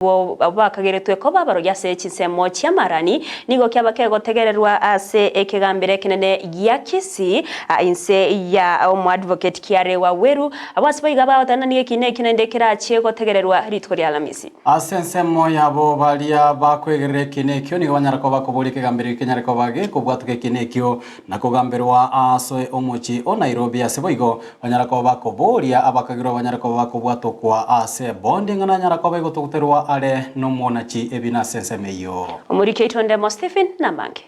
Abwo bakageretwe koba abarogi ase chinsemo chi'amarani, nigo kiaba kegotegererwa ase ekegambero ekenene gia Kisii, inse ya omoadvocate Kiare Waweru. Abwo ase boigo abagotenena ekiina ekio naende kerachie gotegererwa rituko ria Alamisi. Ase ensemo yabo baria bakoegerera ekiina ekio nigo banyara koba bakoboria ekegambero ekio kenyare koba gekobwatoka ekiina ekio na kogamberwa ase omochie o Nairobi ase boigo Banyara koba bakoboria abakagirwa banyare koba bakobwatokwa ase ebondi ng'a nanyara koba egotoguterwa are nomonachi ebina ase ensemo eyio. Omoriki oito Ndemo Stephen namange.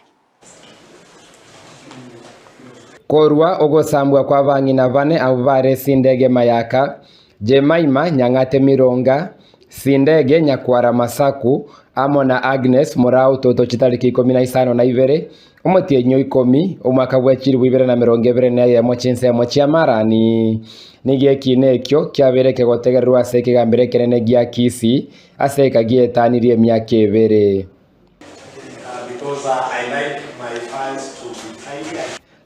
Korwa ogosambwa kw'abang'ina bane abwo bare Sindege Mayaka, Jemima Nyang'ate Mironga, Sindege Nyakwara Masaku, amo na Agnes Murau Toto chitariki ikomi na isano na ibere, Omotienyi o ikomi, omwaka bwe chilifu ibere na emerongo ebere na eyemo chinsemo chi'amarani. Nigo ekiina ekio kiabeire kegotegererwa ase ekegambero ekenene gia Kisii ase eka gietanirie emiaka ebere.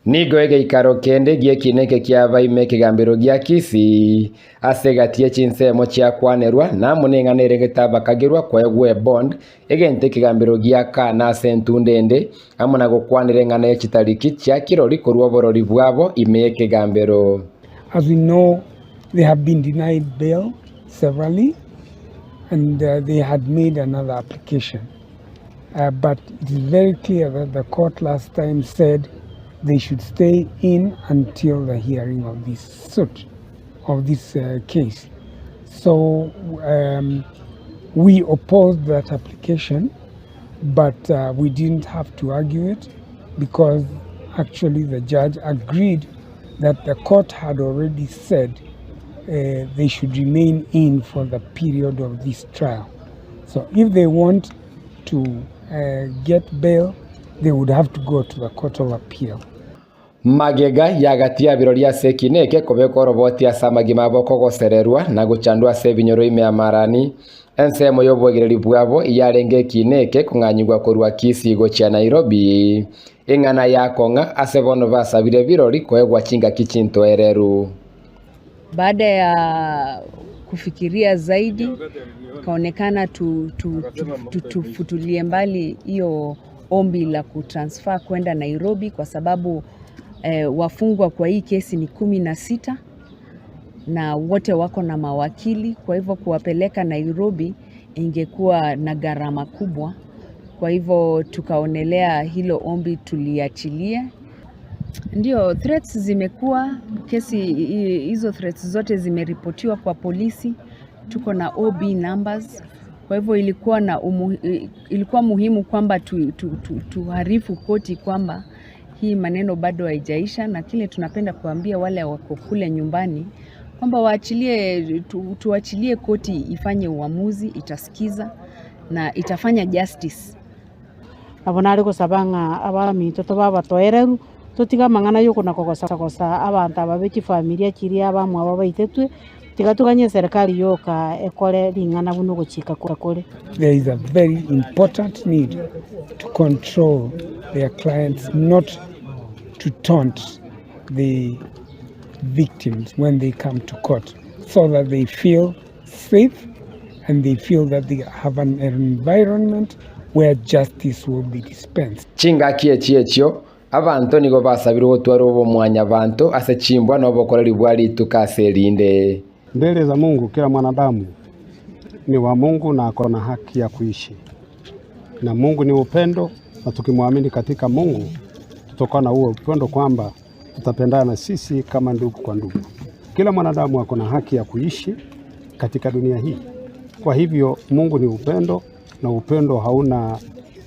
Nigo egeikaro kende gi'ekiina eke kiaba ime ekegambero gia Kisii, ase egati ye chinsemo chiakwanerwa, na amo neng'ana ere getabakagerwa koegwa ebond, egento ekegambero gia Kana ase entunda ende, amo na gokwanera eng'ana ye chitariki chia kirori korwa oborori bwabo ime y'ekegambero. As we know, they have been denied bail severally and they had made another application. But it is very clear that the court last time said they should stay in until the hearing of this suit, of this uh, case. So um, we opposed that application, but uh, we didn't have to argue it because actually the judge agreed that the court had already said uh, they should remain in for the period of this trial. So if they want to uh, get bail, they would have to go to the court of appeal. Magega y'agati ya birori ase ekina eke kobekwa oroboti ase amagima abo kogosererwa na gochandwa ase ebinyoro ime y'amarani. Ensemo y'oboegereri bwabo yarenge ekina eke kong'anyigwa korwa Kisii gochia Nairobi. Eng'ana yakong'a ase bono basabire birori koegwa chingaki chintoereru. Baada ya kufikiria zaidi ikaonekana tufutulie mbali hiyo ombi la kutransfer kwenda Nairobi kwa sababu eh, wafungwa kwa hii kesi ni 16 na wote wako na mawakili, kwa hivyo kuwapeleka Nairobi ingekuwa na gharama kubwa. Kwa hivyo tukaonelea hilo ombi tuliachilie. Ndio, threats zimekuwa kesi hizo, threats zote zimeripotiwa kwa polisi, tuko na OB numbers. Kwa hivyo ilikuwa, na umu, ilikuwa muhimu kwamba tuharifu tu, tu, koti kwamba hii maneno bado haijaisha, na kile tunapenda kuambia wale wako kule nyumbani kwamba waachilie tu, tuachilie koti ifanye uamuzi, itasikiza na itafanya justice. Nabo nare gosaba ng'a abaminto tobe abatoereru, totige amang'ana y'okona-kogosa-gosa abanto aba be chifamilia chiria abamwabo baitetwe, tiga toganye eserekari yoka ekore ring'ana buna ogochika kore. There is a very important need to control their clients not to taunt the victims when they come to court so that they feel safe and they feel that they have an environment where justice will be dispensed. Chingaki echi echio, abanto nigo basabirwe gotwara obomwanyabanto ase chimbwa na obokoreri bwa rituko ase erinde. Mbele za Mungu kila mwanadamu ni wa Mungu na ako na haki ya kuishi, na Mungu ni upendo, na tukimwamini katika Mungu tutakuwa na huo upendo kwamba tutapendana sisi kama ndugu kwa ndugu. Kila mwanadamu ako na haki ya kuishi katika dunia hii. Kwa hivyo Mungu ni upendo, na upendo hauna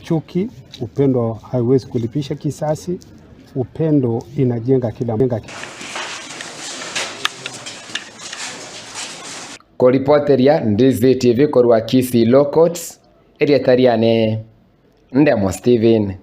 chuki, upendo haiwezi kulipisha kisasi, upendo inajenga kila Koripoteria Ndizi TV korwa Kisii Law Courts, erieta riane Ndemo Stephen.